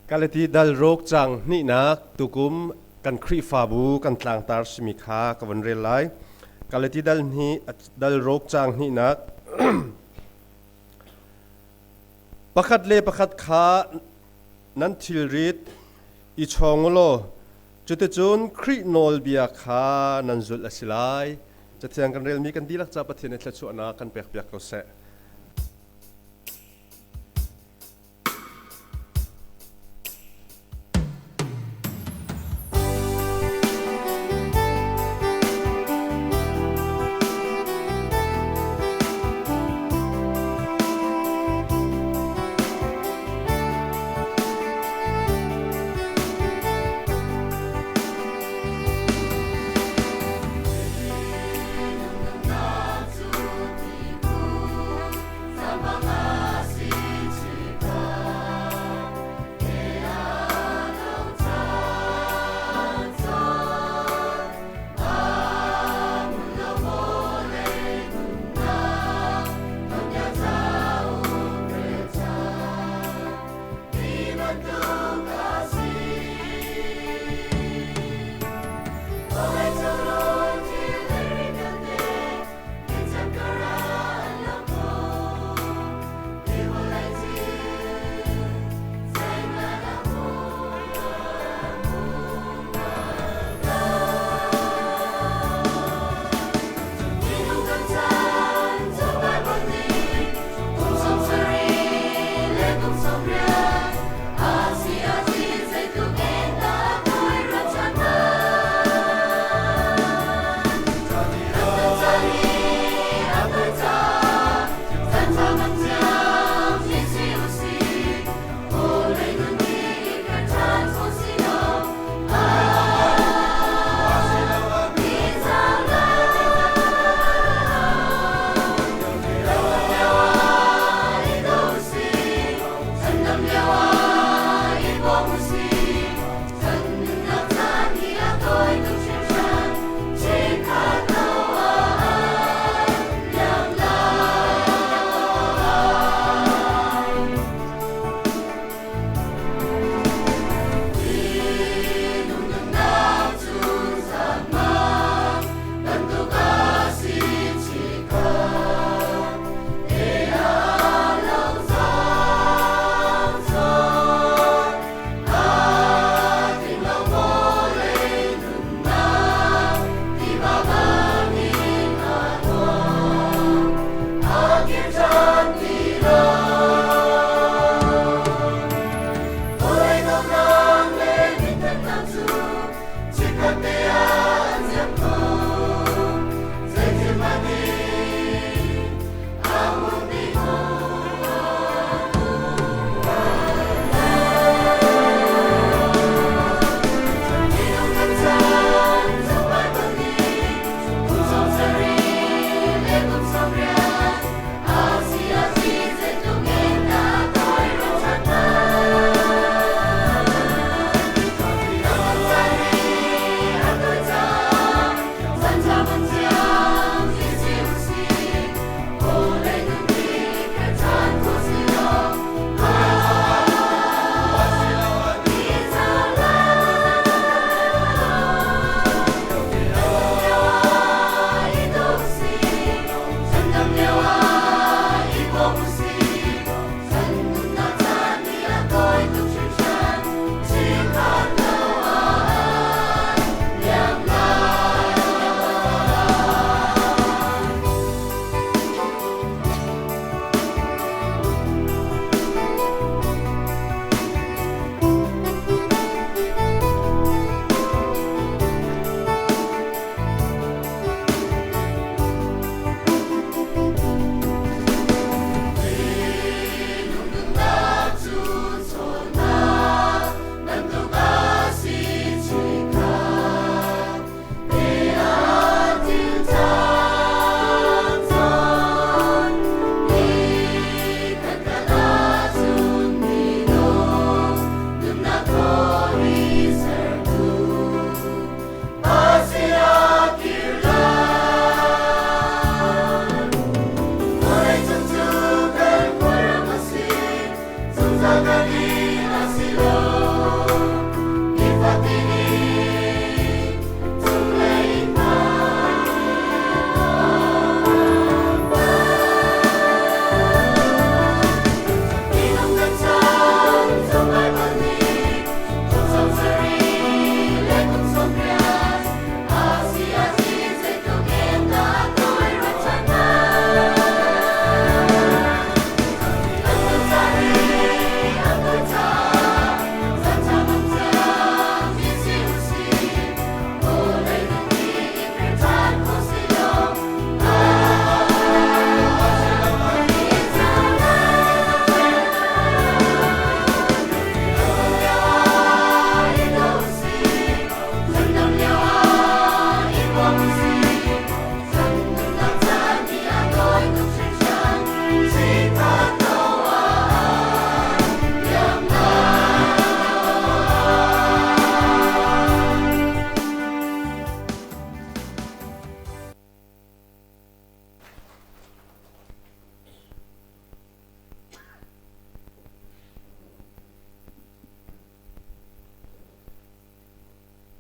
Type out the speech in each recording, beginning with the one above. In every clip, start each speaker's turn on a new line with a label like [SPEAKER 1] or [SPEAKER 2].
[SPEAKER 1] Galati dal ruk cang hnihnak tukum kan Khrihfabu kan tlangtar simi kha ka von rel lai. Galati dal hnih dal ruk cang hnihnak pakhat le pakhat kha nan thilrit i chawng u law cuticun Khrih nawlbia kha nan zulh a si lai. Cathiang kan relmi kan dihlak ca Pathian i thluachuahnak kan pekpiak ko seh.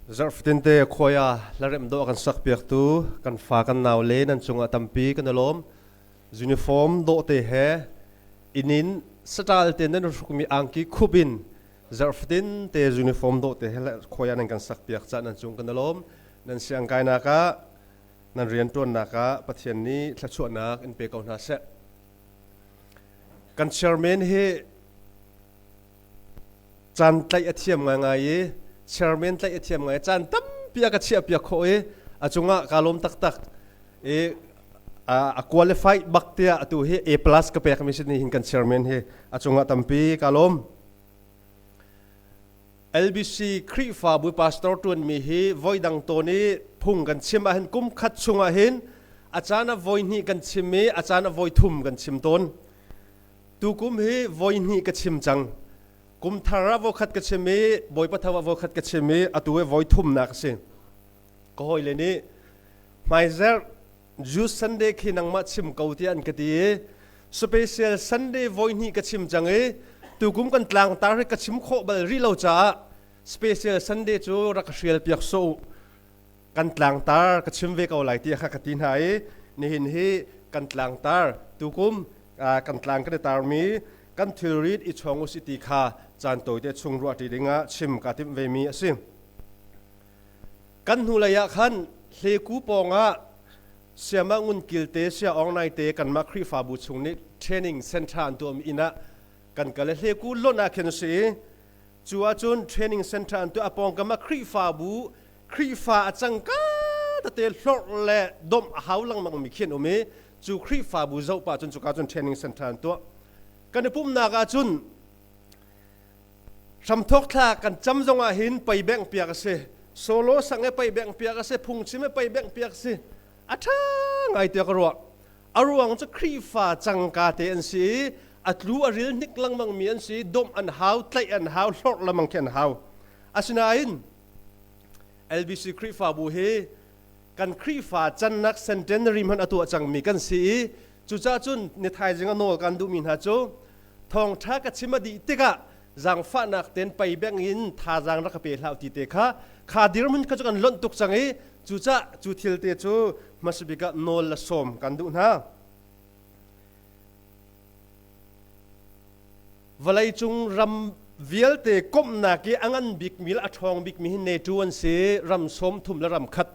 [SPEAKER 1] Zarhfatin te khuai ah hlaremh dawh a kan sakpiaktu kan fa kan naule nan cungah tampi kan i lawm. Uniform dawh te he inn in saṭal te nan hrukmi angki khup in zarhfatin te uniform dawh te he khuai ah nan kan sakpiak caah nan cung kan i lawm. Nan siangkainak ah nan rianṭuannak ah Pathian nih thluachuahnak in pe ko hna seh. Kan chairman hi caan tlaih a thiam ngaingai i chairman tlaih a thiam ngai caan tampi a ka chiahpiak khawh i a cungah kaa lawm taktak i a qualify bak tiah atu hi A plus ka pekmi si ni hin kan chairman hi a cungah tampi kaa lawm. LBC Khrihfabu pastor ṭuanmi hi voi dang tawn i phung kan chim ahhin kum khat chungah hin a caan ah voi hnih kan chim i a caan ah voi thum kan chim tawn. Tukum hi voi hnih ka chim cang. Kum thar ah voikhat ka chim i Bawipa tho ah voikhat ka chim i atu hi voi thumnak a si. Ka hawile nih hmaizerh Jews Sunday khi nangmah chim ko tiah an ka ti i special Sunday voi hnih ka chim cang i tukum kan tlangtar hi ka chim khawh bal rih lo caah special Sunday cu rak ka hrial piak sawh u. Kan tlangtar ka chim ve ko lai tiah kha ka ti hna i nihin hi kan tlangtar tukum kan tlang kan i tarmi kan thilrit i chawng usih ti kha caan tawite chung ruahṭi dingah chim kaa timh vemi a si. Kan hnulei ah khan hleku pawngah Siama Ngun Kilte Sia Aung Nai te kanmah Khrihfabu chung nih training center an tuahmi inn ah kan kal i hleku lonh ah khin a si i cu ahcun training center an tuah a pawngkam ah Khrihfabu Khrihfa a cangka tete hlorh le domh a hau lengmang mi khi an um i cu Khrihfabu zoh pah cun cuka cun training center an tuah. Kan i pumhnak ah cun hramthawk thla kan cam zong ah hin pei bengh piak a si. Solo sang e pei bengh piak a si, phungchim e pei bengh piak a si. A ṭha ngai tiah ka ruah. A ruang cu Khrihfa cangka te an si i a tlu a ril hnik lengmang mi an si, domh an hau, tlaih an hau, hlorh lengmang khi an hau. Asinain LBC Khrihfabu hi kan Khrihfa cannak centenary hmanh a tuah cangmi kan si i cucaah cun ni thaizing a nawl kan duhmi hna cu thawngṭha ka chim a dih tikah zaangfahnak ten pei beng in thazaang rak ka pe hlah ti te kha kha dirhmun kha cu kan lonh tuk cang i cucaah cu thil te cu hmasabik ah nawl la sawm kan duh hna. Vawleicung ram vialte komhnak i a ngan bikmi le a ṭhawng bikmi hi NATO an si. Ram 30 le ram khat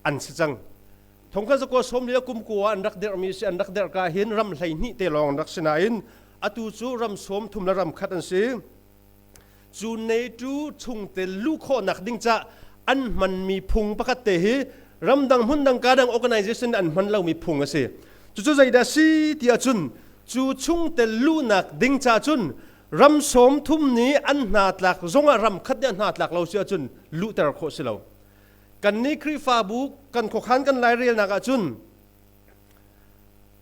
[SPEAKER 1] an si cang. Thongkhat zakua sawm li le kum kua an rak derhmi si. An rak derh ka hin ram 12 te lawng an rak si nain atu cu ram 30 le ram khat an si. Cu NATO chungtel luh khawhnak ding ca an hmanmi phung pakhat te hi ramdang hmundang ka dang organization an hman lomi phung a si. Cucu zeidah si ti ahcun cu chungtel luhnak ding ca cun ram 30 nih an hna tlak zongah ram khat nih a hna tlak lo si ahcun luhter khawh si lo. Kannih Khrihfabu kan khuakhan kan lairelnak ahcun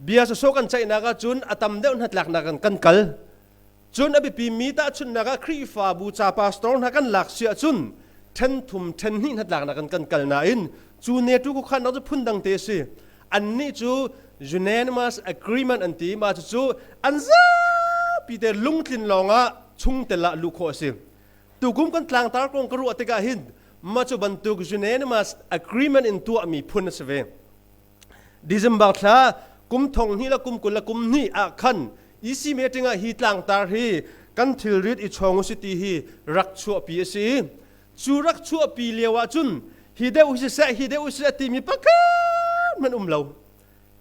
[SPEAKER 1] bia sawsawh kan ceihnak ahcun a tam deuh hnatlaknak kan kan kal. Cun a biapimi tahchunhnak ah Khrihfabu ca pastor hna kan lak si ahcun ṭhen thum ṭhen hnih hnatlaknak in kan kal nain cu netu khuakhannak cu phundang te a si. Annih cu unanimous agreement an ti. Mah cucu an zapi te lungtlin lawngah chungtel ah luh khawh a si. Tukum kan tlangtar kong ka ruah tikah hin mah cu bantuk unanimous agreement in tuahmi phun a si ve. December thla kum thong hnih le kum 20 le kum hnih ah khan EC meeting ah hi tlangtar hi kan thilrit i chawng u si ti hi rak chuahpi a si. Cu rak chuahpi lio ah cun hi deuh hi siseh hi deuh hi siseh timi pakhat hmanh um lo.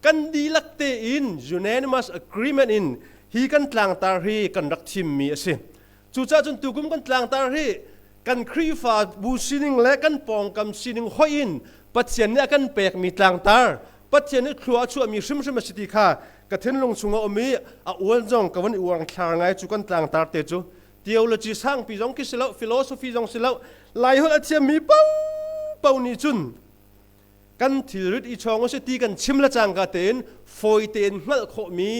[SPEAKER 1] Kan dihlak tein unanimous agreement in hi kan tlangtar hi kan rak thimmi a si. Cucaah cun tukum kan tlangtar hi kan Khrihfabu sining le kan pawngkam sining hoih in Pathian nih a kan pekmi tlangtar, Pathian nih thlua a chuahmi hrimhrim a si ti kha ka thinlung chungah um i a uan zong ka van i uang thlar ngai cu kan tlangtar te cu theology sangpi zong khi si lo, philosophy zong si lo, Laiholh a thiammi paohpaoh nih cun kan thilrit i chawng a si ti kan chim le cangka tein fawi tein hngalh khawhmi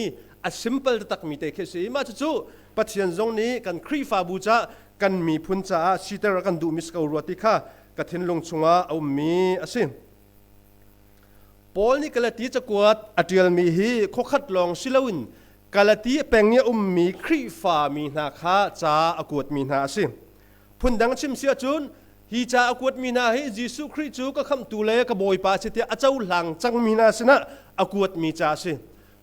[SPEAKER 1] a simple taktakmi te khi a si. Mah cucu Pathian zong nih kan Khrihfabu ca kan miphun caah siter a kan duhmi si ko rua ti kha ka thinlung chungah a ummi a si. Paul nih Galati cakuat a ṭialmi hi khuakhat lawng si loin Galati peng i a ummi Khrihfa mi hna kha ca a kuatmi hna a si. Phundang chim si ahcun Hi ca a kuatmi hna hi Jesuh Khrih cu ka khamhtu le ka Bawipa a si tiah a cohlang cangmi hna sinah a kuatmi ca a si.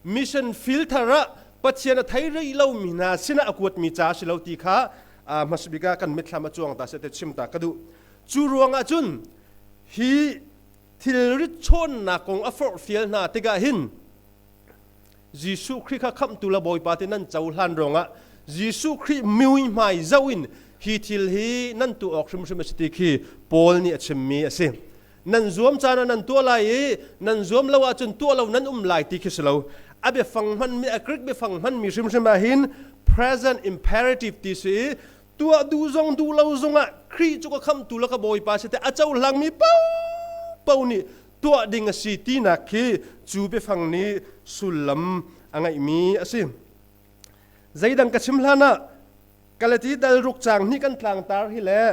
[SPEAKER 1] Mission field thar ah Pathian a thei rih lomi hna sinah a kuatmi ca a si lo ti kha hmasabik ah kan mitthlam a cuang ta seh ti chim ta ka duh. Cu ruangah cun hi thilrit chawnnak kong a forhfial hna tikah hin Jesuh Khrih kha khamhtu le Bawipa ti nan cohlan ruangah Jesuh Khrih muihmai zoh in hi thil hi nan tuah awk hrimhrim a si ti khi Paul nih a chimmi a si. Nan zuam caan ah nan tuah lai i nan zuam lo ahcun tuah lo nan um lai ti khi si lo. A biafang hmanmi, a Greek biafang hmanmi hrimhrim ah hin present imperative ti si i tuah duh zong duh lo zongah Khrih cu ka khamhtu le ka Bawipa si te a cohlangmi paohpaoh nih tuah ding a si tinak khi cu biafang nih sullam a ngeihmi a si. Zeidang ka chim hlan ah Galati dal ruk caang hnih kan tlangtar hi le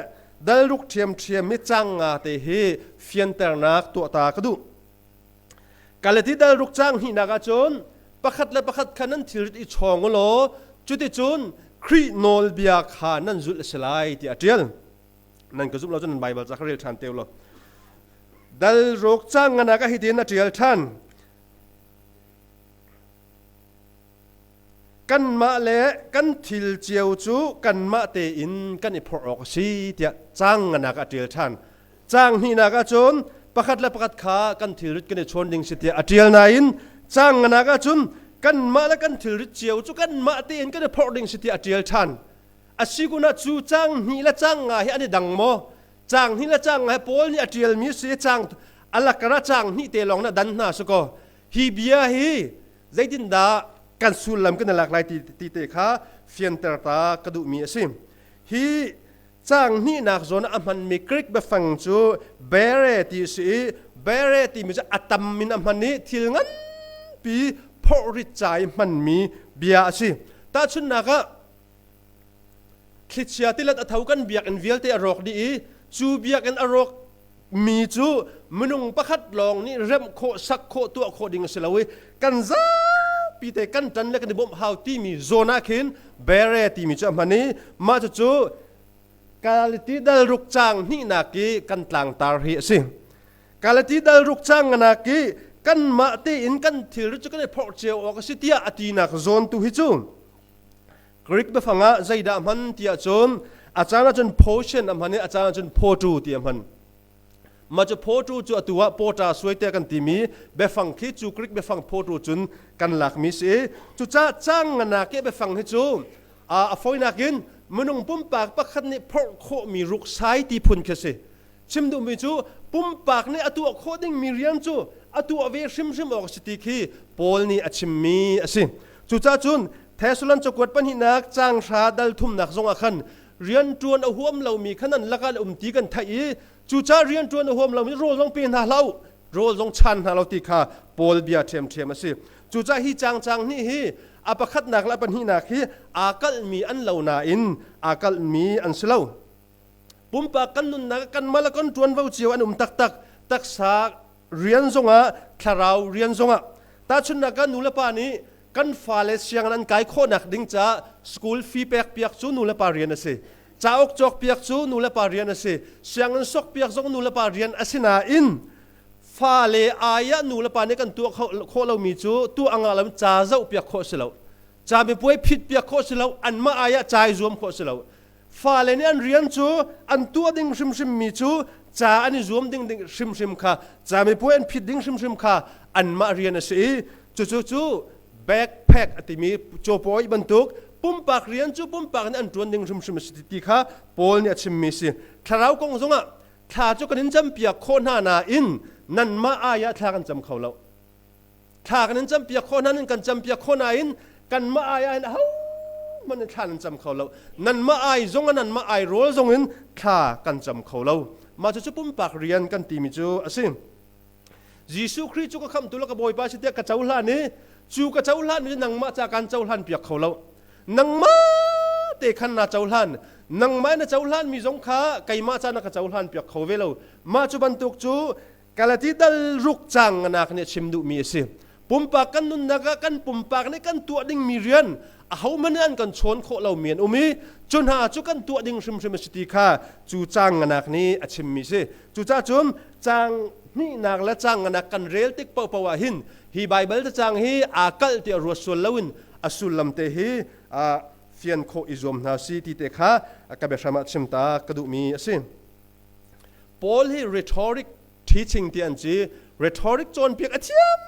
[SPEAKER 1] dal ruk ṭhiamṭhiam hi caang nga te hi fianternak tuah ta ka duh. Galati dal ruk caang hnihnak ahcun pakhat le pakhat kha nan thilrit i chawng u law cuticun Khrih nawlbia kha nan zulh a si lai tiah a ṭial. Nan ka zumh lo cun nan Baibal ca kha rel ṭhan te u law. Dal ruk caang nganak ah hitin a ṭial ṭhan. Kanmah le kan thil cio cu kanmah tein kan i phorh awk a si tiah caang nganak ah a ṭial ṭhan. Caang hnihnak ah cun pakhat le pakhat kha kan thilrit kan i chawn ding si tiah a ṭial nain caang nganak ah cun kanmah le kan thilrit cio cu kanmah tein kan i phorh ding si tiah a ṭial ṭhan. A si kun ah cu caang hnih le caang nga hi an i dang maw? Caang hnih le caang nga hi Paul nih a ṭialmi si caang alakar ah caang hnih te lawng na dan hna si kaw hi bia hi zeitindah kan sullam kan i lak lai ti te kha fianter ta ka duhmi a si. Hi caang hnihnak zawn ah a hmanmi Greek biafang cu bere ti a si i bere timi cu a tam in a hman i thil nganpi phorhrit ca i hmanmi bia a si. Tahchunhnak ah thlichia tilet a tho kan biakinn vialte a rawk dih i cu biakinn a rawk mi cu minung pakhat lawng nih remh khawh sak khawh tuah khawh ding a si lo i kan zapi te kan ṭan le kan i bawmh hau timi zawn ah khin bere timi cu a hman i mah cucu Galati dal ruk caang hnihnak i kan tlangtar hi a si. Galati dal ruk caang nganak i kanmah tein kan thilri cu kan i phorh cio awk a si tiah a tinak zawn tu hi cu Greek biafang ah zeidah a hman ti ahcun a caan ahcun potion a hman i a caan ahcun photu ti a hman. Mah cu photu cu atu ah pawṭa suai tiah kan timi biafang khi cu Greek biafang photu cun kan lakmi si i cucaah caang nganak i biafang hi cu a fawinak in minung pumpak pakhat nih phorh khawhmi ruksai ti phun khi a si. Chim duhmi cu pumpak nih a tuah khawh dingmi rian cu a tuah ve hrimhrim awk a si ti khi Paul nih a chimmi a si. Cucaah cun Thessalon cakuat pahnihnak caang hra dal thumnak zongah khan rianṭuan a huam lomi kha nan lakah an um ti kan theih i cucaah rianṭuan a huam lomi rawl zong pe hna hlah u, rawl zong chan hna lo ti kha Paul bia ṭhiamṭhiam a si. Cucaah hi cangcang hnih hi a pakhatnak le a pahnihnak hi aa kalhmi an lo nain aa kalhmi an si lo. Pumpak kan nunnak kan mal kan ṭuanvo cio an um taktak. Taksa rian zongah, thlarau rian zongah. Tahchunhnak ah nulepa nih kan fale sianginn an kai khawhnak ding caah school fee pek piak cu nulepa rian a si. Cauk cawk piak cu nulepa rian a si. Sianginn sok piak zong nulepa rian a si nain fale ai ah nulepa nih kan tuah khawh lomi cu tuah a ngah lo ca zoh piak khawh si lo. Camipuai phit piak khawh si lo, anmah ai ah ca i zuam khawh si lo. Fale nih an rian cu an tuah ding hrimhrim mi cu ca an i zuam ding ding hrimhrim kha camipuai an phit ding hrimhrim kha anmah rian a si i cucu cu backpack a timi cawpawi bantuk pumpak rian cu pumpak nih an ṭuan ding hrimhrim a si ti kha Paul nih a chimmi a si. Thlarau kong zongah thla cu kan in campiak khawh hna nain nanmah ai ah thla kan cam kho lo. Thla kan in campiak khawh hna nan kan campiak khawh nain kanmah ai ah hin ahohmanh in thla nan cam kho lo. Nanmah ai zong ah nanmah ai rawl zong in thla kan cam kho lo. Mah cucu pumpak rian kan timi cu a si. Jesuh Khrih cu ka khamhtu le ka Bawipa si tiah ka cohlan i cu ka cohlan mi cu nangmah ca kan cohlan piak kho lo. Nangmah te khan na cohlan. Nangmah na cohlan mi zong kha keimah ca na ka cohlan piak kho ve lo. Mah cu bantuk cu Galati dal ruk cang nak nih a chim duhmi a si. Pumpak kan nunnak ah kan pumpak nih kan tuah dingmi rian Ahohmanh nih an kan chawn khawh lomi an um i cu hna cu kan tuah ding hrimhrim a si ti kha cu caang nganak nih a chimmi si. Cucaah cun caang hnihnak le caang nganak kan rel tik paohpaoh ah hin hi Baibal cacang hi aa kalh tiah ruat sual loin a sullam te hi fian khawh i zuam hna si ti te kha ka biahram ah chim ta ka duhmi a si. Paul hi rhetoric teaching ti an ci. Rhetoric cawnpiak a thiam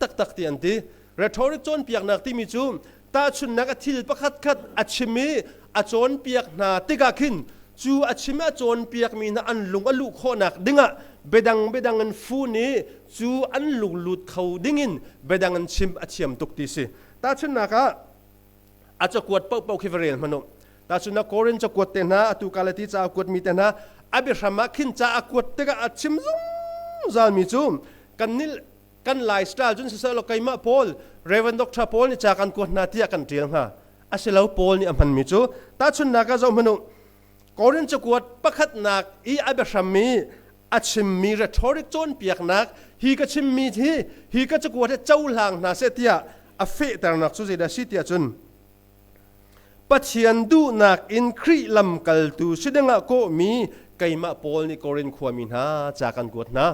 [SPEAKER 1] taktak ti an ti. Rhetoric cawnpiaknak timi cu tahchunhnak a thil pakhat khat a chim i a cawnpiak hna tikah khin cu a chim i a cawnpiakmi hna an lung a luh khawhnak dingah biadang biadang in fun i cu an lung lut kho dingin biadang in chim a thiam tuk ti si. Tahchunhnak ah a cakuat paohpaoh khi va rel hmanh u. Tahchunhnak Korin cakuat te hna, atu Galati ca a kuatmi te hna, a biahram ah khin ca a kuat tikah a chim zungzalmi cu kan nih kan lifestyle cun siseh law keimah Paul, Reverend Dr. Paul nih ca kan kuat hna tiah kan ṭial hnga. Asilo Paul nih a hmanmi cu tahchunhnak ah zoh hmanh u. Korin cakuat pakhatnak i a biahram i a chimmi rhetoric cawnpiaknak hi ka chimmi hi hi ka cakuat hi cohlang hna seh tiah a fehternak cu zeidah si tiah cun Pathian duhnak in Khrih lamkaltu si dingah kawhmi keimah Paul nih Korin khuami hna ca kan kuat hna.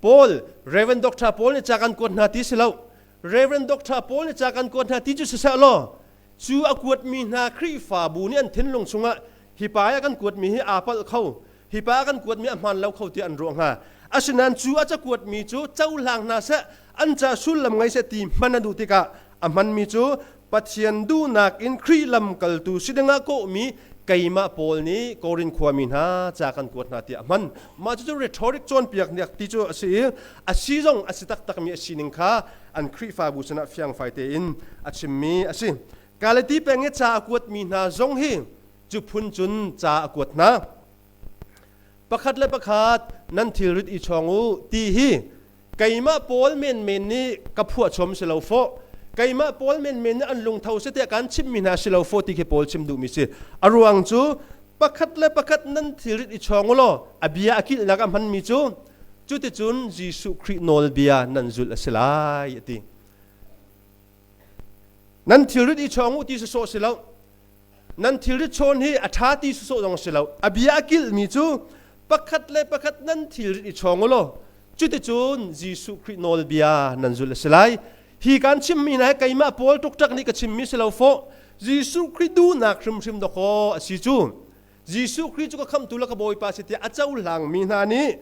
[SPEAKER 1] Paul, Reverend Dr. Paul nih ca kan kuat hna ti si lo. Reverend Dr. Paul nih ca kan kuat hna ti cu siseh law cu a kuatmi hna Khrihfabu nih an thinlung chungah hi pa a kan kuatmi hi aa palh kho, hi pa a kan kuatmi a hmaan lo kho tiah an ruah hnga. Asinain cu a cakuatmi cu cohlang hna seh, an ca sullam ngei seh ti hman a duh tikah a hmanmi cu Pathian duhnak in Khrih lamkaltu si dingah kawhmi keimah Paul nih Korin khuami hna ca kan kuat hna tiah a hman. Mah cucu rhetoric cawnpiaknak ti cu a si i a si zong a si taktakmi a sining kha an Khrihfabu sinah fiangfai tein a chimmi a si. Galati peng i ca a kuatmi hna zong hi cu phun cun ca a kuat hna. Pakhat le pakhat nan thilrit i chawng u ti hi keimah Paul menmen nih ka phuahchom si lo fawh. Keimah Paul menmen nih an lungtho si tiah kan chimhmi hna si lo fawh ti khi Paul chim duhmi si. A ruang cu pakhat le pakhat nan thilrit i chawng u law a bia a kilhnak a hmanmi cu cuticun Jesuh Khrih nawlbia nan zulh a si lai a ti. Nan thilrit i chawng u ti sawsawh si lo. Nan thilrit chawn hi a ṭha ti sawsawh zong si lo. A bia a kilhmi cu pakhat le pakhat nan thilrit i chawng u law cuticun Jesuh Khrih nawlbia nan zulh a si lai. Hi kan chimmi hna hi keimah Paul ṭukṭak nih ka chimmi si lo fawh. Jesuh Khrih duhnak hrimhrim dawkaw a si cu. Jesuh Khrih cu ka khamhtu le ka Bawipa si tiah a cohlangmi hna nih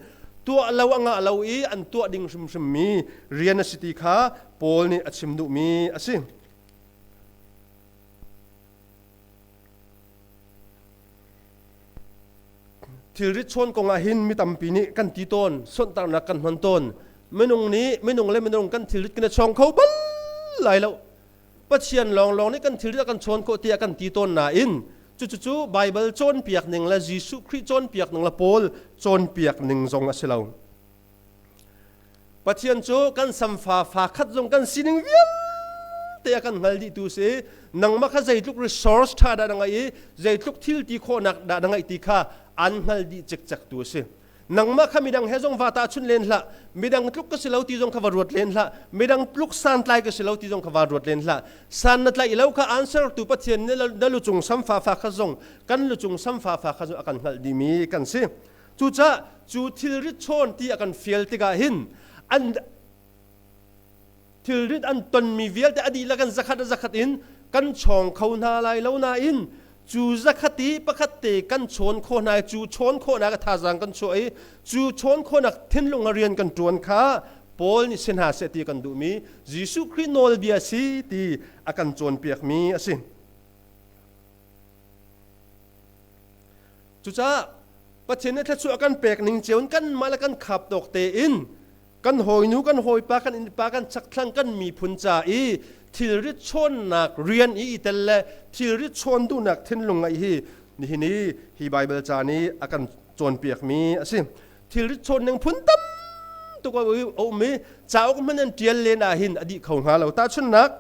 [SPEAKER 1] tuah lo a ngah lo i an tuah ding hrimhrimmi rian a si ti kha Paul nih a chim duhmi a si. Thilrit chawn kong ah hin mi tampi nih kan ti tawn, sonhtarnak kan hman tawn. Minung nih minung le minung kan thilrit kan i chawng kho bal lai lo. Pathian lawnglawng nih kan thilrit a kan chawn khawh tiah kan ti tawn nain cucu Baibal cawnpiak ning le Jesuh Khrih cawnpiak ning le Paul cawnpiak ning zong a si lo. Pathian cu kan samfa fa khat zong kan sining vialte a kan hngal dihtu si. Nangmah kha zeitluk resource ṭha dah na ngeih i zeitluk thil ti khawhnak dah na ngeih ti kha an hngal dih cikcek tu a si. Nangmah kha midang he zong va tahchunh len hlah. Midang tluk ka si lo ti zong kha va ruat len hlah. Midang tluk santlai ka si lo ti zong kha va ruat len hlah. San na tlaih lo kha aan sertu Pathian nih na lucung samfa fa kha zong kan lucung samfa fa kha zong a kan hngalh dihmi kan si. Cucaah cu thilrit chawn ti a kan fial tikah hin an thilrit an tonmi vialte a dihlak in zakhat a zakhat in kan chawng kho hna lai lo nain cu zakhat i pakhat te kan chawn khawh hna i cu chawn khawhnak a thazaang kan chuah i cu chawn khawhnak thinlung a rian kan ṭuan kha Paul nih si hna seh ti kan duhmi Jesuh Khrih nawlbia si ti a kan cawnpiakmi a si. Cucaah Pathian nih thluachuah kan pek ning cio in kanmah le kan khap tawk tein kan hawinu kan hawipa kan innpa kan chakthlang kan miphun ca i thilrit chawnnak rian i i tel le thilrit chawn duhnak thinlung ngeih hi nihin i hi Baibal ca nih a kan cawnpiakmi a si. Thilrit chawn ning phun tam tuk a um i cauk hmanh an ṭial len ah hin a dih kho hnga lo. Tahchunhnak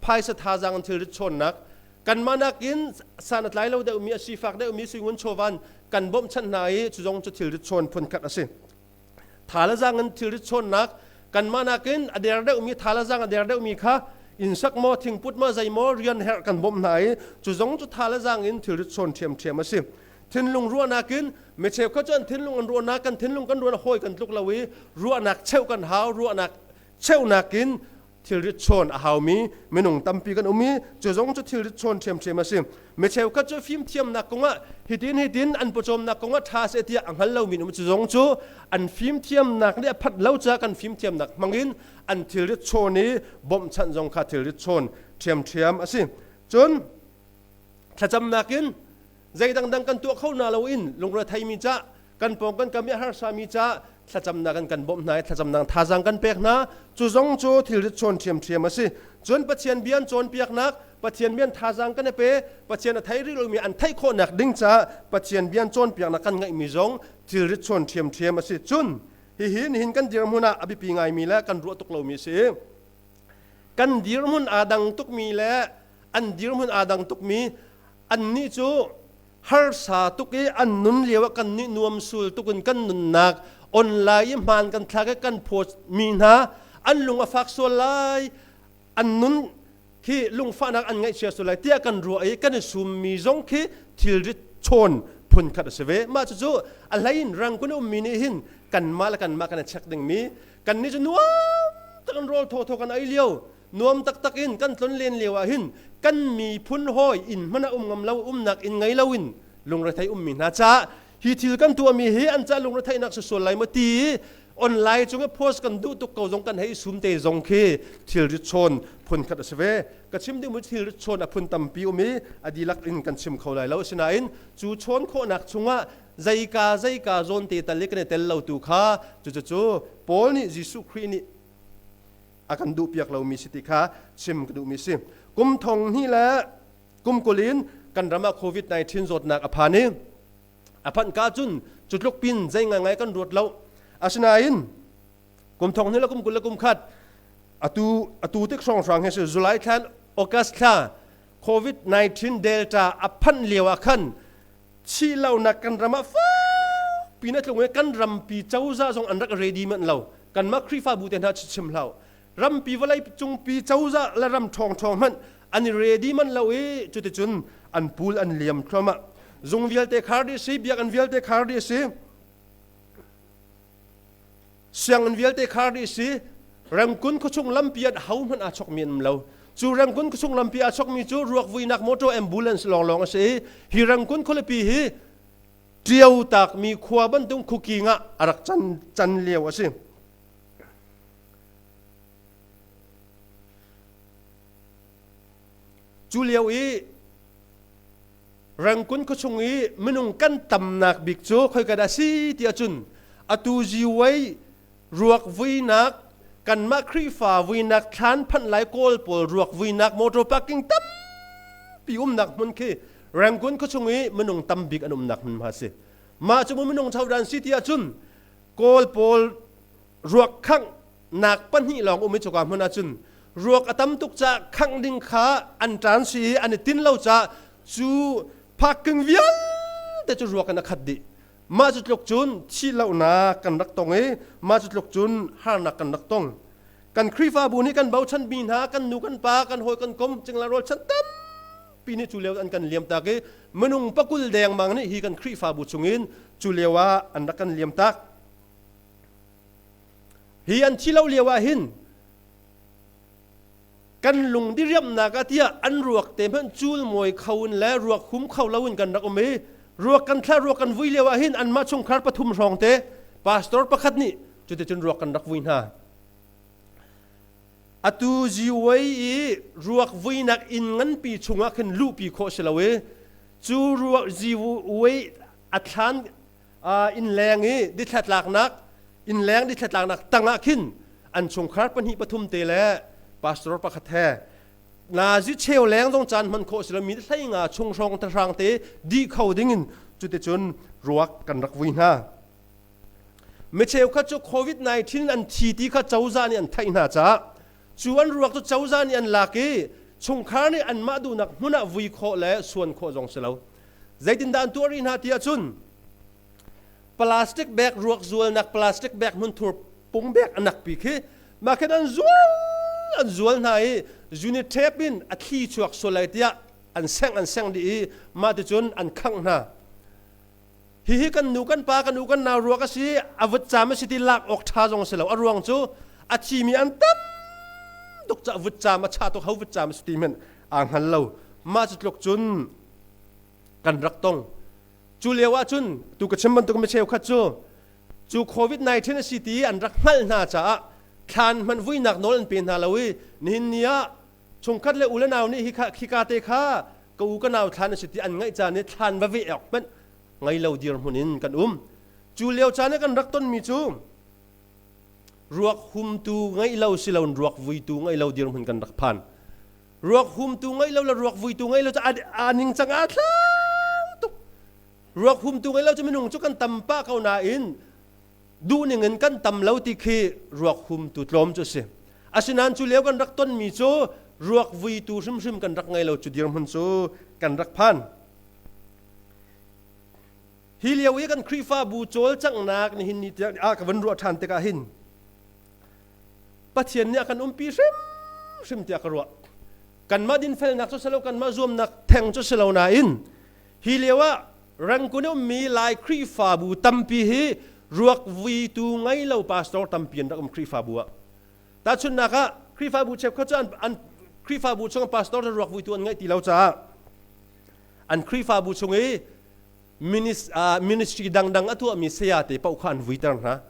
[SPEAKER 1] phaisa thazaang in thilrit chawnnak kanmah nakin san a tlai lo deuhmi a sifak deuhmi suingun chawvan kan bawmhchanh hna i cu zong cu thilrit chawn phun khat a si. Tha le zaang in thilrit chawnnak kanmah nakin a der deuhmi tha le zaang a der deuhmi kha Inn sak maw thingput maw zei maw rian herh kan bawmh hna i cu zong cu tha le zaang in thilrit chawn ṭhiamṭhiam a si. Thinlung ruahnak in mi cheukhat cu an thinlung an ruahnak kan thinlung kan ruahnak hawi kan tluk lo i ruahnak cheuh kan hau ruahnak cheuhnak in thilrit chawn a haumi minung tampi kan um i cu zong cu thilrit chawn ṭhiamṭhiam a si. Mi cheukhat cu fimthiamnak kongah hitin hitin an pawcawmnak kongah ṭha seh tiah a hngal lomi um cu zong cu an fimthiamnak nih a phanh lo caah kan fimthiamnak hmangin an thilrit chawn i bawmhchanh zong kha thilrit chawn ṭhiamṭhiam a si. Cun thlacamnak in zei dangdang kan tuah kho na loin lungretheimi ca kan pawng kan kam i harsami ca thlacamnak in kan bawmh hna i thlacamnak thazaang kan pek hna cu zong cu thilrit chawn ṭhiamṭhiam a si cun Pathian bia an cawnpiaknak Pathian bia thazaang kan i pe Pathian a thei rih lomi an theih khawhnak ding caah Pathian bia cawnpiaknak kan ngeihmi zong thilrit chawn ṭhiamṭhiam a si cun hihi nihin kan dirhmun ah a biapi ngaimi le kan ruah tuk lomi a si kan dirhmun aa dang tukmi le an dirhmun aa dang tukmi annih cu harsa tuk i an nun lio ah kan nih nuam sul tuk in kan nunnak online i hmaan kan thlak i kan phawt mi hna an lung a fak sual lai an nun khi lungfahnak an ngaihchia sual lai tiah kan ruah i kan i summi zong khi thilrit chawn phun khat a si ve mah cucu a hlei in rangkun ummi nih hin kanmah le kanmah kan i check dingmi kan nih cu nuam tak in rawl thawthaw kan ei lio nuam taktak in kan tlon len lio ah hin kan miphun hawi inn hmanh ah um ngam lo umnak inn ngei lo in lungrethei ummi hna caah hi thil kan tuahmi hi an ca lungretheihnak si sual lai maw ti online cung i post kan duh tuk ko zong kan hei sum te zong khi thilri chawn phun khat a si ve ka chim ding mu thilri chawn a phun tampi um i a dihlak in kan chim kho lai lo asinain cu chawn khawhnak chungah zeika zeika zawn te tal i kan i tel lo tu kha cucu Paul nih Jesuh Khrih nih a kan duhpiak lomi si ti kha chim ka duhmi si. Kum thong hnih le kum kul in kan ram ah COVID-19 zawtnak a phan i a phanh ka cun cu tluk pin zei ngaingai kan ruat lo. Asinain kum thong hnih le kum 20 le kum khat atu atu tik hrawnghrang hi si July thla August thla COVID-19 Delta a phanh lio ah khan chi lonak kan ram ah fakpi na tlung i kan rampi cozah zong an rak ready manh lo kanmah Khrihfabu te hna chim hlau rampi vawlei cungpi cozah le ram ṭhawng ṭhawng hmanh an i ready manh lo i cuticun an pul an liam thluahmah zung vialte khar dih si biakinn vialte khar dih si sianginn vialte khar dih si Rangoon khuachung lampi ah ho hmanh aa chokmi an um lo cu Rangoon khuachung lampi aa chokmi cu ruak vuinak motor ambulance lawnglawng a si i hi Rangoon khualipi hi ṭio takmi khua bantuk khuking ah a rak can can lio a si. Cu lio i Rangoon khuachung i minung kan tamnak bik cu khoika dah si ti ahcun atu ziwei ruak vuinak kanmah Khrihfa vuinak thlan phanh lai Kawl pawl ruak vuinak motor parking tampi umnak hmun khi Rangoon khuachung i minung tambik an umnak hmun hma si. Mah cu minung chodan si ti ahcun Kawl pawl ruak khangh nak pahnih lawng um i cuka hmun ahcun ruak a tam tuk caah khangh ding kha an ṭan si i an i tin lo caah cu parking vialte cu ruak in a khat dih. Mah cu tluk cun thihlohnak kan rak tong i mah cu tluk cun harnak kan rak tong. Kan Khrihfabu nih kan bochan mi hna, kan nu kan pa, kan hawi kan kom, cingla rualchan tampi nih cu lio an kan liam tak i minung pakul dengmang nih hi kan Khrihfabu chungin cu lio ah an rak kan liam tak. Hi an thi lo lio ah hin kan lung diriamnak ah tiah an ruak te hmanh cul mawi kho in le ruak hum kho lo in kan rak um i ruak kan thla ruak kan vui lio ah hin anmah chungkhar pathum hrawng te pastor pakhat nih cuticun ruak kan rak vui hna atu ziwei i ruak vuinak inn nganpi chungah khin luhpi khawh si lo i cu ruak ziwei a thlan inn leng i dithla inn leng dithla tlaknak tangah khin an chungkhar pahnih pathum te le pastor pakhat he nazi cheu leng zong caan hman khawh si lo mi hlei nga chung hrawng tahrang te dih kho ding in cuticun ruak kan rak vui hna mi cheukhat cu covid-19 an thi ti kha cozah nih an theih hna caah cu an ruak cu cozah nih an lak i chungkhar nih anmah duhnak hmun ah vui khawh le suan khawh zong si lo Zeitindah an tuah rih hna ti ahcun plastic bag ruak zualnak plastic bag hmunthur pung bag a nakpi khi mah khin an zual an zual hna i Unitep in a thli chuak sual lai tiah an sengh an sengh dih i mah ticun an khangh hna. Hihi kan nu kan pa kan u kan nau ruak a si a vutcaam a si ti lak awk ṭha zong a si lo. A ruang cu a thimi an tam tuk caah vutcaam a chah tuk ho vutcaam a si ti hmanh aa hngal lo. Mah cu tluk cun kan rak tong. Cu lio ah cun tu ka chim bantuk mi cheukhat cu cu COVID-19 a si ti an rak hngalh hna caah thlan hmanh vuinak nawl an pe hna lo i nihin ni ah chungkhat le u le nau nih hi khika te kha ka u ka nau thlan a si ti an ngaih caan i thlan va veh awk hmanh ngei lo dirhmun in kan um. Cu lio caan i kan rak tonmi cu ruak humtu ngeih lo si loin ruak vuitu ngeih lo dirhmun kan rak phan. Ruak humtu ngeih lo le ruak vuitu ngeih lo cu a ningcang aa thlau tuk. Ruak humtu ngeih lo cu minung cu kan tam pah ko nain duhning in kan tam lo ti khi ruak humtu tlawm cu a si. Asinain cu lio kan rak tonmi cu ruak vuitu hrimhrim kan rak ngei lo cu dirhmun cu kan rak phan. Hi lio i kan Khrihfabu cawlcanghnak nihin ni tiang ah ka van ruah ṭhan tikah hin Pathian nih a kan umpi hrimhrim tiah ka ruah. Kanmah dinfelnak cu si lo, kanmah zuamnak theng cu si lo nain hi lio ah Rangoon ummi Lai Khrihfabu tampi hi ruak vuitu ngei lo pastor tampi an rak um Khrihfabu ah. Tahchunhnak ah Khrihfabu cheukhat cu an Khrihfabu chung pastor ruak vuitu an ngeih ti lo caah an Khrihfabu chung i ministry dangdang a tuahmi saya te paoh kha an vuiter hna.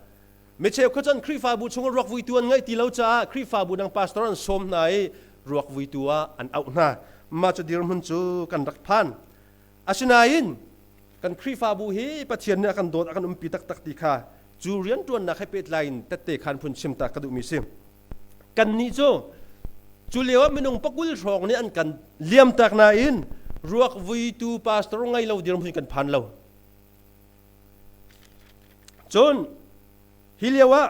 [SPEAKER 1] Mi cheukhat cu an Khrihfabu chung ruak vuitu an ngeih ti lo caah Khrihfabu dang pastor an sawm hna i ruak vuitu ah an auh hna. Mah cu dirhmun cu kan rak phan. Asinain kan Khrihfabu hi Pathian nih a kan dawt a kan umpi taktak ti kha cu rianṭuannak he pehtlai in tette khan phun chim ta ka duhmi si. Kannih cu cu lio ah minung pakul hrawng nih an kan liamtak nain ruak vuitu pastor ngei lo dirhmun kan phan lo. Cun hi lio ah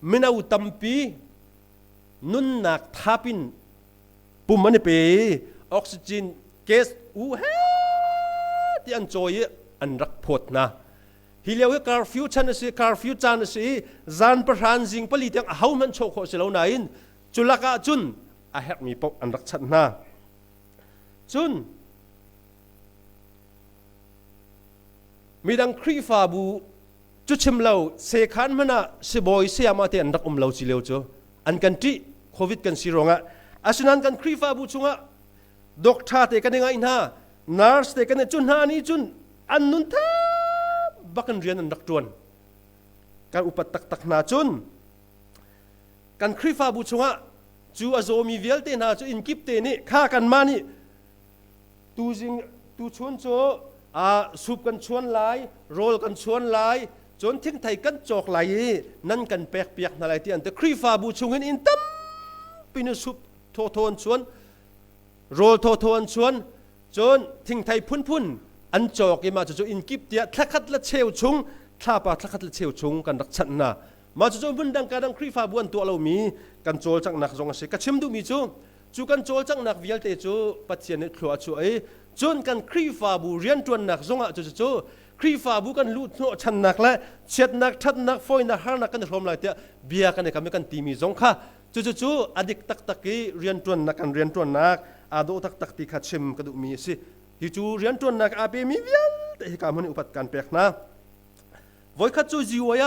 [SPEAKER 1] mino tampi nunnak thap in pum an i pe i oxygen gas u he ti an cawi i an rak phawt hna. Hi lio hi curfew chan a si, curfew caan a si i zan pahran zing pali tiang a hohmanh chawh khawh si lo nain cu lakah cun a herhmi paoh an rak chanh hna. Cun midang Khrihfabu cu chim lo sekhan hmanh ah sibawi sayama te an rak um lo ci lio cu an kan ṭih covid kan si ruangah. Asinain kan Khrihfabu chungah doctor te kan i ngaih hna, nurse te kan i cu hna nih cun an nun thap bak in rian an rak ṭuan. Kan upat taktak hna. Cun kan Khrihfabu chungah cu a zawmi vialte hna cu inn kip te nih kha kanmah nih tuzing tuchun cu sup kan chuan lai, rawl kan chuan lai, cun thingthei kan cawk lai i nan kan pek piak hna lai ti an ti. Khrihfabu chungin inn tampi nu sup thawthaw an chuan, rawl thawthaw an chuan, cun thingthei phunphun an cawk i mah cucu inn kip tiah thlakhat le cheu chung, thlapa thlakhat le cheu chung kan rak chanh hna. Mah cucu hmun dang ka dang Khrihfabu an tuah lomi kan cawlcanghnak zong a si. Ka chim duhmi cu cu kan cawlcanghnak vialte cu Pathian nih thlua a chuah i cun kan Khrihfabu rianṭuannak zongah cucu Khrihfabu kan luh hnawhchannak le chiatnak ṭhatnak fawinak harnak kan i hrawm lai tiah bia kan i kam i kan timi zong kha cucu cu a dik taktak i rianṭuannak kan rianṭuannak aa dawh taktak ti kha chim ka duhmi a si. Hi cu rianṭuannak aa pemi vialte hika hmun i upat kan pek hna. Voikhat cu Ziwai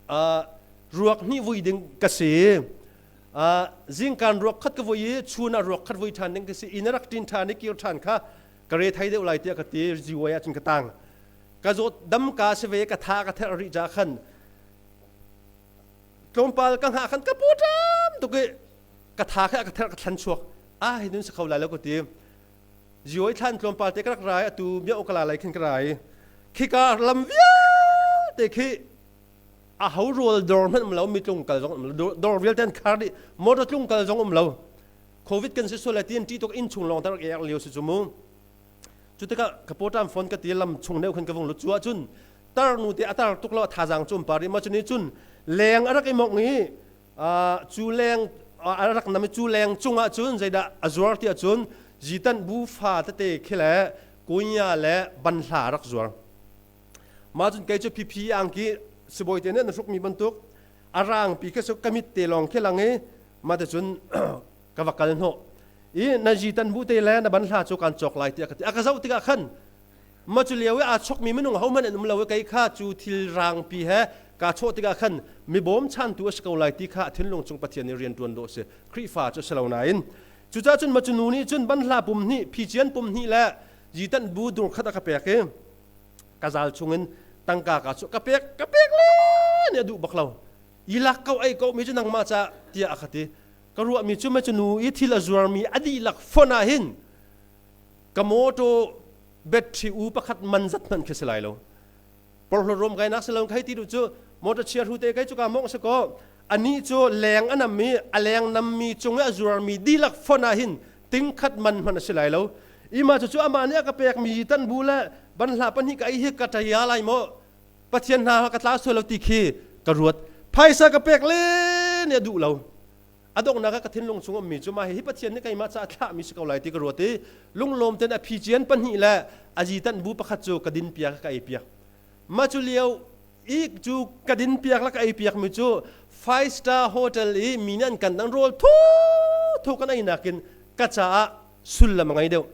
[SPEAKER 1] ah ruak hnih vui ding ka si. Zingkan ruak khat ka vui i chun ah ruak khat vui ṭhan ding ka si. Inn a rak ṭin ṭhan i kir ṭhan kha ka re thei deuh lai tiah ka ti. Ziwai ah cun ka tang. Ka zawt dam ka si ve, ka tha ka therh rih ca khan tlawmpal ka hngah khan ka paw ṭam tuk i ka tha kha ka therh, ka thlan chuak. Ah, hi nun si kho lai lo ka ti. Zioi thlan tlawmpal te ka rak rai, atu mioh ka la lai khin ka rai. Khika lam vialte khi a ho rual dor hmanh um lo, mi tlung kal zong um lo, dor vialte an khar dih, motor tlung kal zong um lo. Covid kan si sual lai ti an ṭih tuk, inn chung lawng tar ek lio si cu mu. Cu tikah ka pawṭam phone ka ti, lam chung deuh khan ka vung lut. Cu ahcun tar nu te a tar tuk lo, a thazaang cu um par i ma cu nih cun leng a rak i mongh i cu leng a rak nam i cu leng cungah cun zeidah a zuar ti ahcun zitan bu fa tete khi le kunya le banhla a rak zuar. Mah cun kei cu phipi angki sibawi te nih an hrukmi bantuk a rangpi khi su ka mit te lawng khi lang i. Mah te cun ka va kal hnawh i na ji tan bu te le na ban hla cu kan cawk lai tiah ka ti. A ka zoh tikah khan ma cu lio i aa chokmi minung hohmanh an um lo i kei kha cu thil rangpi he kaa chawh tikah khan mi bawmchantu a si ko lai ti kha a thinlung chung Pathian nih rian ṭuan dawh a si. Khrihfa cu a si lo nain cucaah cun ma cu nu nih cun banhla pum hnih phichian pum hnih le jitan bu dur khat a ka pek i ka zal chungin tangka ka chu ka pek ka pek le nih a duh bak lo. I lak ko ei ko mi cu nangmah ca tiah a ka ti. Ka ruahmi cu ma cu nu i thil a zuarmi a dihlak fon ah hin ka motor battery u pakhat man zat hmanh khi si lai lo. Porhlawt rom kai nak si lo khai ti du cu motor chia hru te kai cu ka mong si ko. Ani cu leng a nam i a leng nammi cung i a zuarmi dihlak fon ah hin tingkhat man hmanh a si lai lo. Ima cu cu amah nih a ka pekmi tan bu le banhla pahnih ka ei hi ka ṭaya lai maw? Pathian hna ka tla sual lo ti khi ka ruat. Phaisa ka pek le nih a duh lo. A donghnak ah ka thinlung chung ummi cu mah hi Pathian nih keimah caah thlahmi si ko lai ti ka ruat i lunglawm ten a phichian pahnih le a zitanh bu pakhat cu ka din piak ka ei piak. Mah cu lio i cu ka din piak le ka ei piak mi cu five star hotel i mi nih an kan dang rawl thu thu kan ei nakin ka caah sullam a ngei deuh.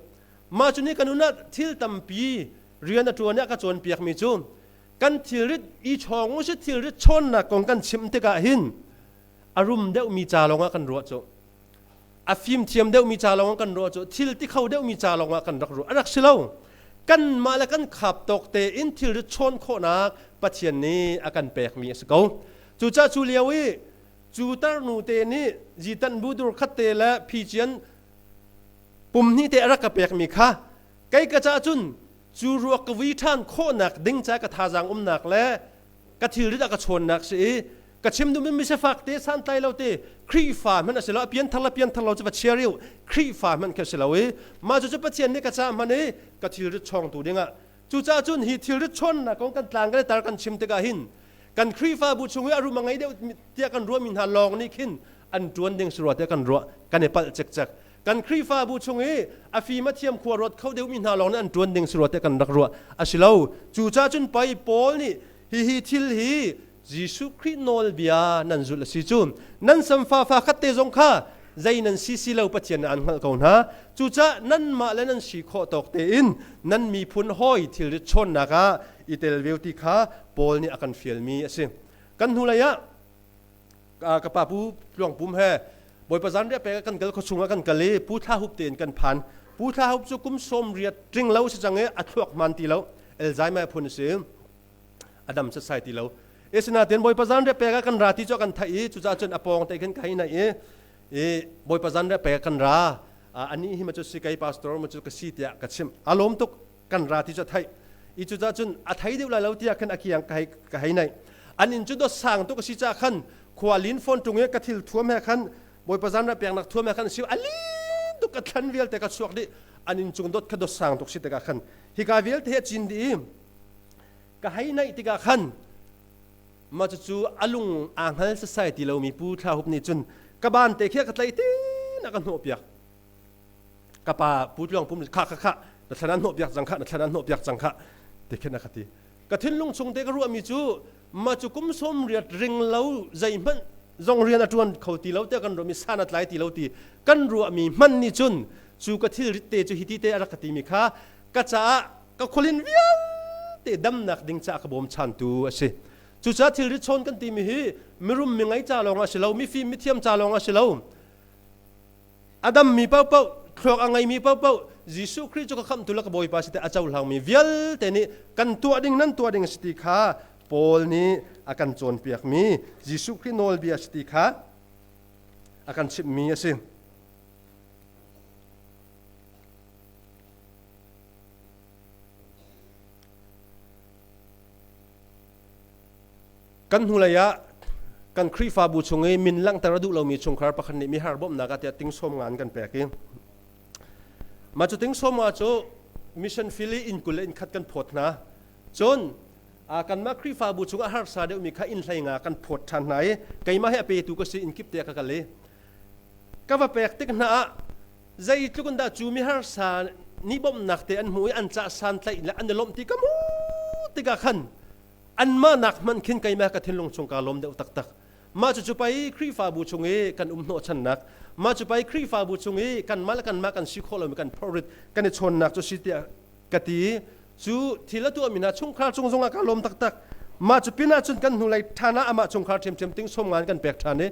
[SPEAKER 1] Mah cu nih ka nun ah thil tampi rian a ṭuan i a ka cawnpiak mi cu kan thilrit i chawng u si thilrit chawnnak kong kan chim tikah hin a rum deuhmi ca lawngah kan ruah cu a fimthiam deuhmi ca lawngah kan ruah cu thil ti kho deuhmi ca lawngah kan rak ruah a rak si lo. Kanmah le kan khap tawk tein thilrit chawn khawhnak Pathian nih a kan pekmi a si ko. Cucaah cu lio i cu tarnu te nih zitan budur khat te le phichian pum hnih te a rak ka pekmi kha kei ka caah cun cu ruak ka vui ṭhan khawhnak ding ca ka thazaang umnak le ka thilrit a ka chawnnak si i ka chim duhmi misifak te santlai lo te Khrihfa hmanh a si lo. A pianthar le pianthar lo cu va chia riu Khrihfa hmanh khi a si lo i mah cu cu Pathian nih ka ca hman i ka thilrit chawngtu dingah. Cucaah cun hi thilrit chawnnak kong kan tlang kan tar kan chim tikah hin kan Khrihfabu chung i a rum a ngei deuh tiah kan ruahmi hna lawng nih khin an ṭuan ding si rua tiah kan ruah kan i palh cikcek. Kan Khrihfabu chung i a fim a thiam khua ruat kho deuhmi hna lawng nih an ṭuan ding si rua tiah kan rak ruah a si lo. Cucaah cun pei Paul nih hihi thil hi Jesuh Khrih nawlbia nan zulh a si cu nan samfa fa khat te zong kha zei nan si si lo Pathian nih an hngalh ko hna. Cucaah nanmah le nan si khawh tawk tein nan miphun hawi thilrit chawnnak ah i tel ve ti kha Paul nih a kan fialmi a si. Kan hnulei ah ka pa Pu Tluang Pum he Bawipa zanriah pek kan kal khuachung ah kan kal i Pu Thla Hup tein kan phan. Pu Thla Hup cu kum 80 tling lo si cang i a thluak hman ti lo. Alzheimer phun a si. A dam setsai ti lo. Asinain Bawipa zanriah pek ah kan ra ti cu kan theih i cucaah cun a pawng te khin ka hei naih i Bawipa zanriah pek kan ra. Anih hi ma cu si kei pastor ma cu ka si tiah ka chimh. A lawm tuk kan ra ti cu a theih. I cucaah cun a thei deuh lai lo tiah khan a kiang ka hei ka hei naih. An inn cu dot sang tuk a si caah khan khua lin phone ṭung i ka thil thuam he khan Bawipa zanriah peknak thuam he khan si a lin tuk ka thlan vialte ka chuak dih. An inn cung dot kha dot sang tuk si tikah khan hika vialte he a cin dih i ka hei naih tikah khan mah cucu a lung aa hngal sasai ti lomi Pu Thla Hup nih cun ka ban te khi a ka tlaih tin a ka hnawhpiak. Ka pa Pu Tluang Pum kha kha kha na thlan an hnawhpiak cang kha na thlan an hnawhpiak cang kha ti khin a ka ti. Ka thinlung chung te ka ruahmi cu mah cu kum 80 ring lo zeihmanh zong rian a ṭuan kho ti lo tiah kan ruahmi san a tlai ti lo ti kan ruahmi hman nih cun cu ka thilrit te cu hiti te a rak ka timi kha ka caah ka khualin vialte damnak ding caah ka bawmchantu a si. Cucaah thilrit chawn kan timi hi mirum mingei ca lawng a si lo, mifim mithiam ca lawng a si lo. A dammi paohpaoh, thluak a ngeimi paohpaoh, Jesuh Khrih cu ka khamhtu le ka Bawipa si ti a cohlangmi vialte nih kan tuah ding nan tuah ding a si ti kha Paul nih a kan cawnpiakmi Jesuh Khrih nawlbia a si ti kha a kan chimhmi a si. Kan hnulei ah kan Khrihfabu chung i min langhter a duh lomi chungkhar pakhat nih mihar bawmhnak ah tiah ting sawm nga an kan pek i mah cu ting sawm nga cu mission field i inn 20 le inn khat kan phawt hna. Cun kanmah Khrihfabu chung ah harsa deuhmi kha inn 15 kan phawt ṭhan hna i keimah hi a petu ka si inn kip te ka kal i ka va pek tik hna ah zeitluk in dah cu mi harsa nih bawmhnak te an hmuh i an cah santlaih le an i lawmh ti ka hmuh tikah khan anmah nak hmanh khin keimah ka thinlung chung kaa lawm deuh taktak. Mah cucu pei Khrihfabu chung i kan um hnawhchannak, mah cu pei Khrihfabu chung i kanmah le kanmah kan si khawh lomi kan phorrit kan i chawnnak cu si tiah ka ti. Cu thil a tuahmi hna chungkhar cung zongah ka lawm taktak. Mah cu pin ahcun kan hnulei ṭhan ah amah chungkhar ṭhiamṭhiam ting sawm ngan kan pek ṭhan i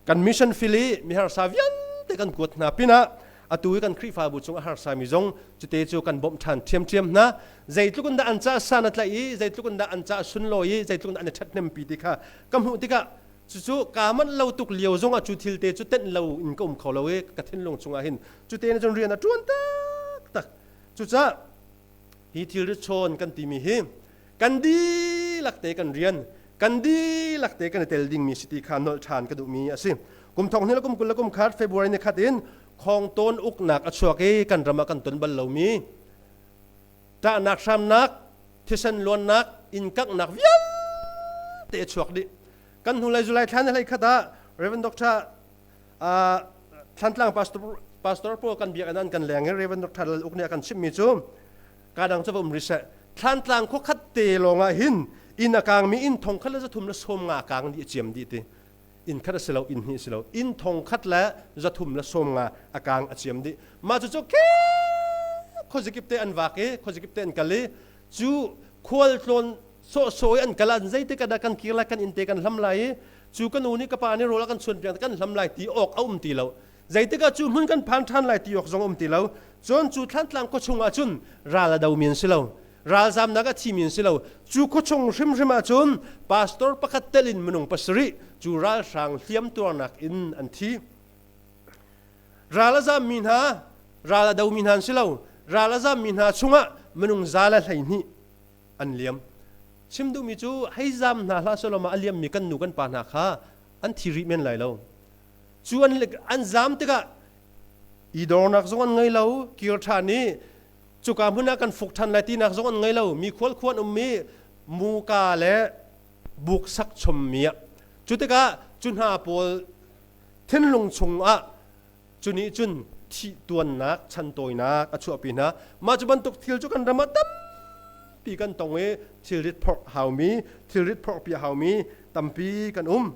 [SPEAKER 1] kan mission field i miharsa vialte kan kuat hna pinah atu i kan Khrihfabu chung a harsami zong cute cu kan bawmh ṭhan ṭhiamṭhiam hna. Zeitluk in dah an ca san a tlaih i zeitluk in dah an ca sunlawi i zeitluk in dah an i ṭhathnempi ti kha ka hmuh tikah cucu kaa manh lo tuk lio zongah cu thil te cu tenh lo in ka um kho lo i ka thinlung chungah hin cute in cun rian a ṭuan taktak. Cucaah hi thilri chawn kan timi hi kan dihlak te kan rian, kan dihlak te kan i tel dingmi si ti kha nolh ṭhan ka duhmi a si. Kum thong hnih le kum 20 le kum khat February ni khat in khawngtawn uknak a chuak i kan ram ah kan ton bal lomi ṭahnak hramnak, thisen luannak, inn kanghnak vialte a chuak dih. Kan hnulei July thla ni hlei khat ah Reverend Dr. Thlantlang pastor pastor pawl kan biakinn an kan leng i Reverend Dr. Lal Uk nih a kan chimhmi cu ka dang cu va um rih seh. Thlantlang khua khat te lawngah hin inn a kangmi inn thong khat le zathum le sawm nga kang dih a ciam dih ti. Inn khat a si lo, inn hnih a si lo. Inn thong khat le zathum le sawm nga a kang a ciam dih. Mah cu cu khuazakip te an vak i khuazakip te an kal i cu khualtlawn sawhsawh i an kal ah zeitik ah dah kan kir lai kan inn te kan hlam lai i cu ka nu nih ka pa nih rawl a kan chuan piak kan hlam lai ti awk a um ti lo. Zeitik ah cu hmun kan phan ṭhan lai ti awk zong a um ti lo. Cun cu Thlantlang khua chung ah cun ral a domi an si lo, ralzamnak a thimi an si lo. Cu khua chung hrimhrim ah cun pastor pakhat tel in minung pasarih cu ralhrang hliam tuarnak in an thi. Ral a zammi hna, ral a domi hna an si lo. Ral a zammi hna chungah minung 112 an liam. Chim duhmi cu hei zam hna hlah selaw a liammi kan nu kan pa hna kha an thi rih men lai lo. Cu an zam tikah i dornak zong an ngei lo, kir ṭhan i cuka hmun ah kan fuk ṭhan lai tinak zong an ngei lo. Mi khual khuan ummi muka le buk sak chommi ah. Cu tikah cu hna pawl thinlung chungah cu nih cun thih tuannak chantawinak a chuahpi hna. Mah cu bantuk thil cu kan ram ah tampi kan tong i thilrit phorh haumi, thilrit phorhpi haumi tampi kan um.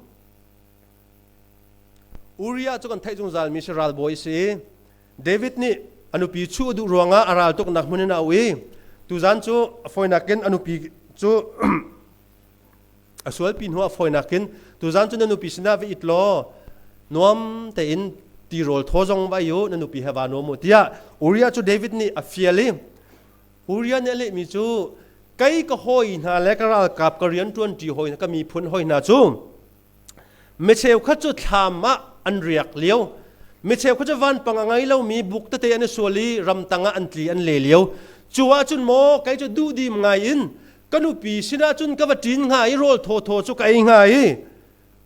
[SPEAKER 1] Uriah cu kan theih zungzalmi si ralbawi a si. David nih a nupi chuh a duh ruangah a ral tuknak hmun in a auh i tuzan cu a fawinak in a nupi cu a sualpi hnu ah fawinak in tuzan cu na nupi sinah va it law nuam tein tirawl thaw zong va ei u, na nupi he va nuam u tiah Uriah cu David nih a fial i Uriah nih a lehmi cu kei ka hawi hna le ka ralkap ka rianṭuanṭi hawi hna ka miphun hawi hna cu mi cheukhat cu thlam ah an riak lio, mi cheukhat cu vanpang a ngei lomi buk tete an i sual i ramtang ah an tli an le lio. Cu ahcun maw kei cu duhdim ngai in ka nupi sinah cun ka va ṭin hnga i rawl thawthaw cu ka ei hnga i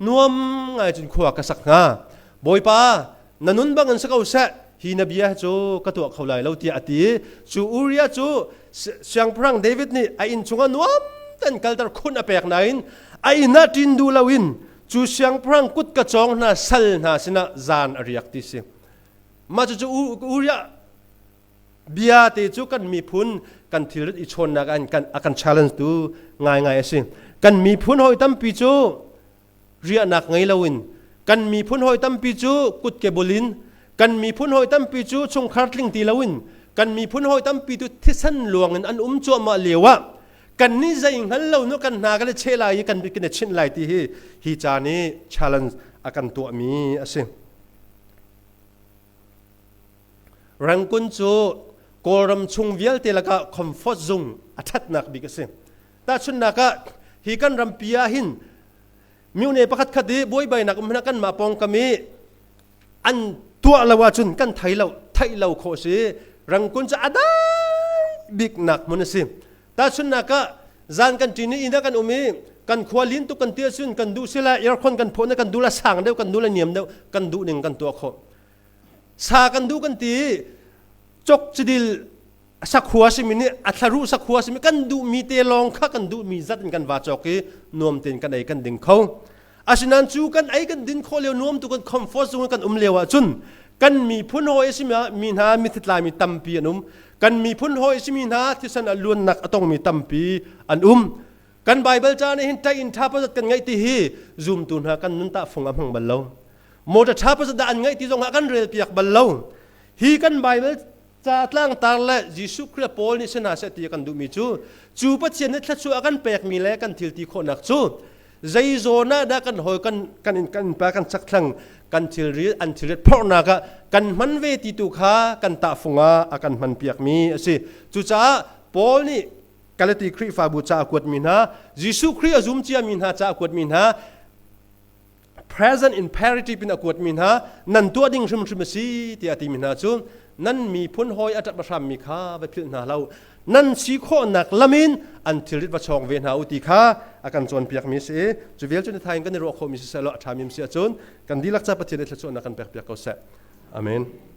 [SPEAKER 1] nuam ngai cun khua ka sak hnga. Bawipa, na nun bangin si ko seh, hi na bia cu ka tuah kho lai lo tiah a ti. Cu Uriah cu siangpahrang David nih a inn chungah nuam tein kalter khun a pek nain a inn ah ṭin duh loin cu siangpahrang kut ka cawng hna sal hna sinah zan a riak ti si. Mah cucu Uriah bia te cu kan miphun kan thilrit i chawnnak an kan a kan challenge tu ngaingai a si. Kan miphun hawi tampi cu riahnak ngei loin, kan miphun hawi tampi cu kutke bul in, kan miphun hawi tampi cu chungkhar tling ti loin, kan miphun hawi tampi tu thisen luang in an um cuahmah lio ah kan nih zei hngal lo nu kan hna kan i cheh lai i kan kan i chinh lai ti hi hi ca nih challenge a kan tuahmi a si. Rangoon cu Kawlram chung vialte lakah comfort zung a ṭhatnak bik a si. Tahchunhnak ah hi kan rampi ah hin myone pakhat khat i buaibainak um hna kanmah pawngkam i an tuah lo ahcun kan thei lo, theih lo khawh si. Rangoon cu a dai biknak hmun a si. Tahchunhnak ah zan kan ṭin i inn ah kan um i kan khua lin tuk kan ti ahcun kan duh sila aircon kan phawh na kan duh la sang deuh kan duh la niam deuh kan duh ning kan tuah khawh. Sa kan duh kan ti cok cidil sakhua simi nih a thlaruh sakhua simi kan duhmi te lawng kha kan duhmi zat in kan va cawk i nuam tein kan ei kan ding kho. Asinain cu kan ei kan din khawh lio nuam tu kan comfort zone kan um lio ahcun kan miphun hawi a simi mi hna mithitlai mi tampi an um. Kan miphun hawi a simi hna thisen a luannak a tongmi tampi an um. Kan Bible ca nih hin ṭai in ṭha pazat kan ngeih ti hi zumtu hna kan nun tahfung a hmang bal lo. Motor ṭha pazat dah an ngeih ti zongah kan rel piak bal lo. Hi kan Bible ca tlangtar le Jesuh Khrih Paul nih si hna seh ti kan duhmi cu cu Pathian nih thluachuah a kan pekmi le kan thil ti khawhnak cu zei zawn ah dah kan hawi kan kan kan innpa kan chakthlang kan thilri an thilrit phorhnak ah kan hman ve ti tu kha kan tahfung ah a kan hman piakmi a si. Cucaah Paul nih Galati Khrihfabu ca a kuatmi hna, Jesuh Khrih a zum ciami hna ca a kuatmi hna, present imperative in a kuatmi hna, nan tuah ding hrimhrim a si tiah a timi hna cu nan miphun hawi a ṭap a hrammi kha va philh hna hlah u. Nan si khawhnak lam in an thilrit va chawng ve hna u ti kha a kan cawnpiakmi a si i cu vial cu nithai in kan i ruah khawhmi siseh law a ṭhami si ahcun kan dihlak ca Pathian nih thluachuahnak kan pekpiak ko seh. Amen.